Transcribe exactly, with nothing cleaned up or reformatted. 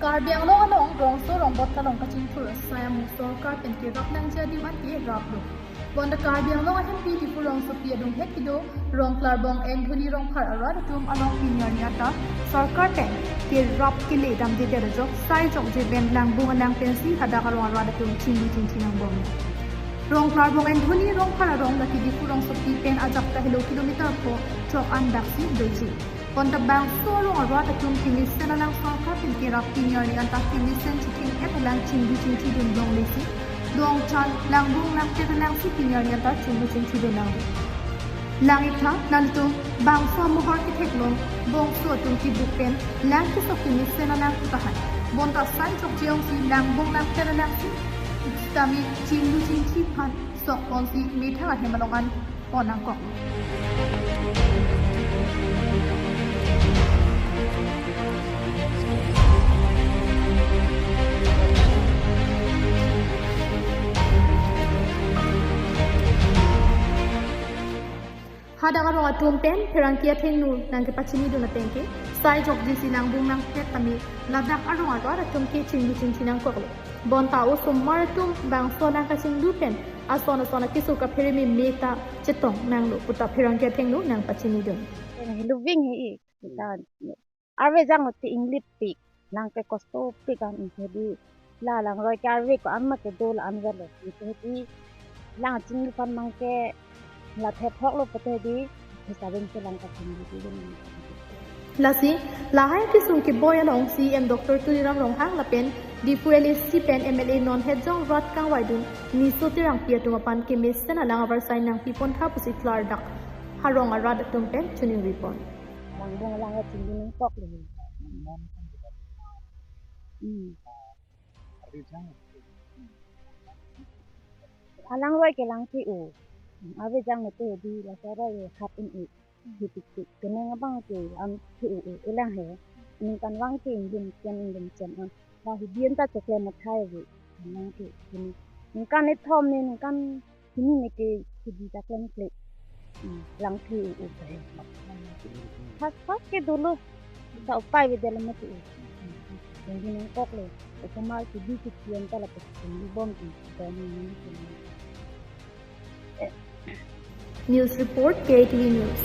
Karbi Anglong along rongso rongbot along kachingthur asai amu sorkar pen kerap nangji adim ante raplo. Bonta Karbi Anglong ahempi Diphu rongsopi adunghet kedo Rongklarbong Anthony Rongphar arat atum along pini arni anta sorkar pen kerap kele damdedet ajok sai jokje pen langbung alang pensi hadak arong arat atum chinglu chingthi nangbom. Rongklarbong Anthony Rongphar arong lake Diphu rongsopi pen ajak ta helo kilometer pho chok an daksi doji. Bonta bangso arong arat atum kemesen alang sorkar pen kerap pini arni anta kemesen chitheng-et alang chinglu chingthi dun longlesi dongchan langbung langtet alangsi pini arni anta chinglu chingthi dun nanglo. Lang-iktha nanglitum bangso amohor ketheklong bongso atum tibuk pen lang kesok kemesen alang pu tahai. Bonta sai jokje ongsi langbung langtet alangsi sitame chinglu chingthi aphan sok ponsi methang ahem along an pon nangkok. Hadak arong atum pen pherangke athengno nangkepachini dun ateng ke sai jokjesi langbung langtet tame ladak arong arat atum ke chinglu chingthi nangkoklo. Bonta osomar atum bangso alang kachinglu pen ason ason akeso kaphere meme ta chetong nanglo puta pherangke athengno nangpachini dun. Pen hiluving hi i, kita arve jang uti inglip pik, lang ke kosto pik an inte di, la langroi ke arve ko an ma kedo la an velo inte di, lang chinglu aphan mang ke la thephok lo pute di, hisabin se lang kachinglu di. Lasi lahai kesung keboi along C E M Doctor Tuliram Ronghang lapen Diphu L A C pen M L A non het jong rat kangvai dun Niso Terangpi atum aphan kemesen alang avarsai nangpi pontha pusi klardak arong arat atum pen choningri pon. Langbung alang kachinglu nangkoklo. Hmm. Alangroi ke lang ke o. Arve jang mete di la sa roi hap in i. Hitik tik keneng abang ke an ke o o elang he. Ningkan vang ke indim chen indim chen an. La hidien ta chokle mathai ve. Lang ke ini. Ningkan ithom ne ningkan hini ne ke hidi ta klem kle. Hmm, lang ke o o he. Thas thas ke dolo. Ta upai ve dela mete o. Dongdi nangkoklo. Osomar ke di ke kien ta la ke di bom i. Dongdi nangkoklo. News report, K T V News.